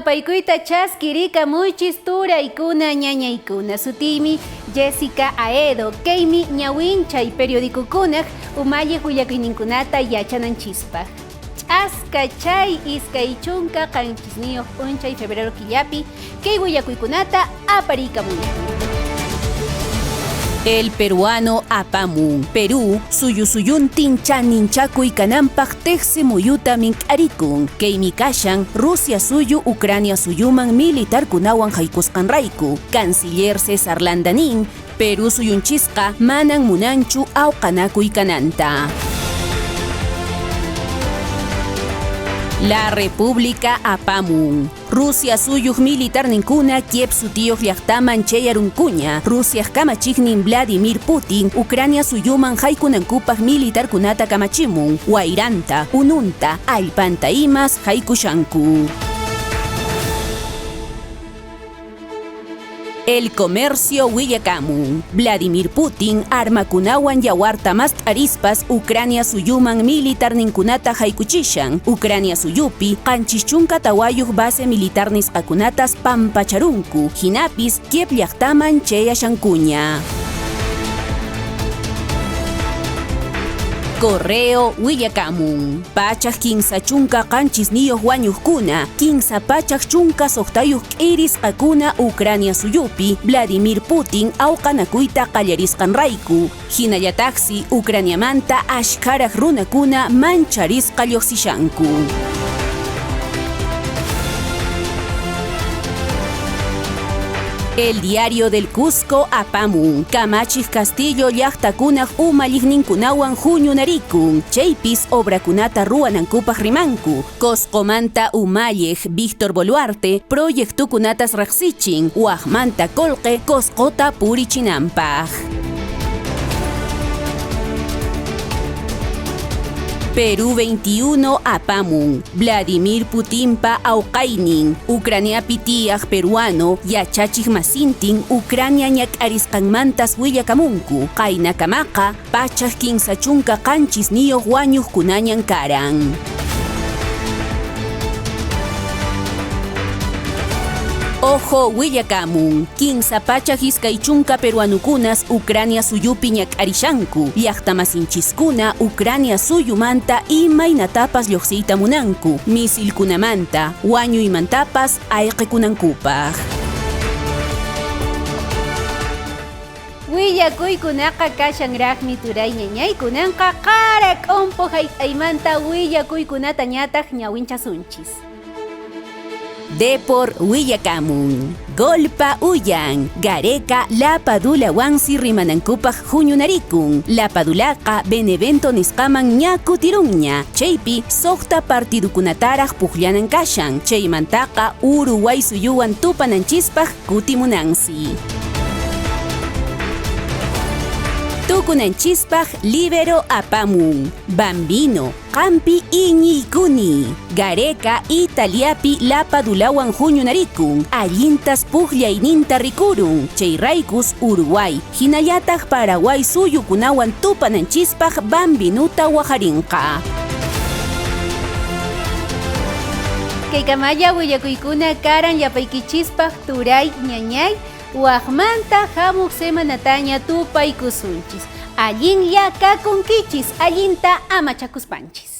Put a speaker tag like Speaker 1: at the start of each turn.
Speaker 1: Tupaykuyta chaskirikamuychis turaykuna ñañaykuna. Sutiymi Jessica Aedo. Kaymi ñawinchay periodicokunaq umalliq willakuyninkunata yachananchispaq. Ch'aska chay 27 p'unchay febrero killapi kay willakuykunata apariykamuyku.
Speaker 2: El Peruano apamun. Perú, suyu suyuntin chaninchakuy kananpaq teqsi muyuta mink'arikun. Kaymi kashan Rusia suyu Ucrania suyuman militarkunawan haykusqanrayku. Canciller César Landa nin, Perú suyunchisqa manan munanchu awqanakuy kananta. La República apamun. Rusia suyuq militarninkuna Kiev sutiyuq llaqtaman chayarunkuña. Rusiaq kamachiqnin Vladimir Putin Ucrania suyuman haykunankupaq militarkunata kamachimun. Wayranta, ununta, allpanta imas haykushanku. El Comercio willakamun. Vladimir Putin armakunawan yawarta mast'arispas Ucrania suyuman militarninkunata haykuchishan. Ucrania suyupi 74 base militar nisqakunatas pampacharunku. Hinapis Kiev llaqtaman chayashankuña. Correo willakamun. 137 wañuqkuna, 316 k'irisqakuna Ucrania suyupi Vladimir Putin awqanakuyta qallarisqanrayku. Hinallataqsi Ucraniamanta ashkharaq runakuna mancharisqa lluqsishanku. El Diario del Cusco apamun. Kamachiq Castillo llaqtakunaq umalliqninkunawan huñunarikun. Chaypis obrakunata ruwanankupaq rimanku. Coscomanta umalliq Víctor Boluarte proyectukunatas riqsichin. Waqmanta qullqi Coscota purichinanpaq. Perú 21 apamun. Vladimir Putinpa awqaynin. Ucraniapi tiyaq peruano yachachiq masintin Ucrania ñak'arisqanmantas willakamunku. Qaynakamaqa 137 wañuqkunañan karan. Ojo willakamun. 320 peruanukunas Ucrania suyupi ñak'arishanku. Llaqtamasinchiskuna Ucrania suyumanta imaynatapas lluqsiyta munanku. Misilkunamanta, wañuymantapas ayqikunankupaq.
Speaker 1: Willakuykunaqa kashanraqmi turay ñañaykunanqa qara k'umpu hayt'aymanta willakuykunata ñataq ñawinchasunchis.
Speaker 2: Depor willakamun. Golpa uyan. Gareca Lapadulawansi rimanankupaq huñunarikun. Lapadulaqa Benevento nisqaman ña kutirunña. Chaypi suqta partidukunataraq pukllanan kashan. Chaymantaqa Uruguay suyuwan tupananchispaq kutimunansi. Tukunanchispaq libero apamun. Bambino, qampi iñiykuni. Gareca Italiapi Lapadulawan huñunarikun. Allintas pukllayninta rikurun. Chayraykus Uruguay. Hinallataq Paraguay suyukunawan tupananchispaq Bambinuta waqarinqa.
Speaker 1: Kaykamalla willakuykuna karan llapaykichispaq turay ñañay. Waqmanta hamuq semanataña tupaykusunchis. Allinlla kakunkichis, allinta amachakuspanchis.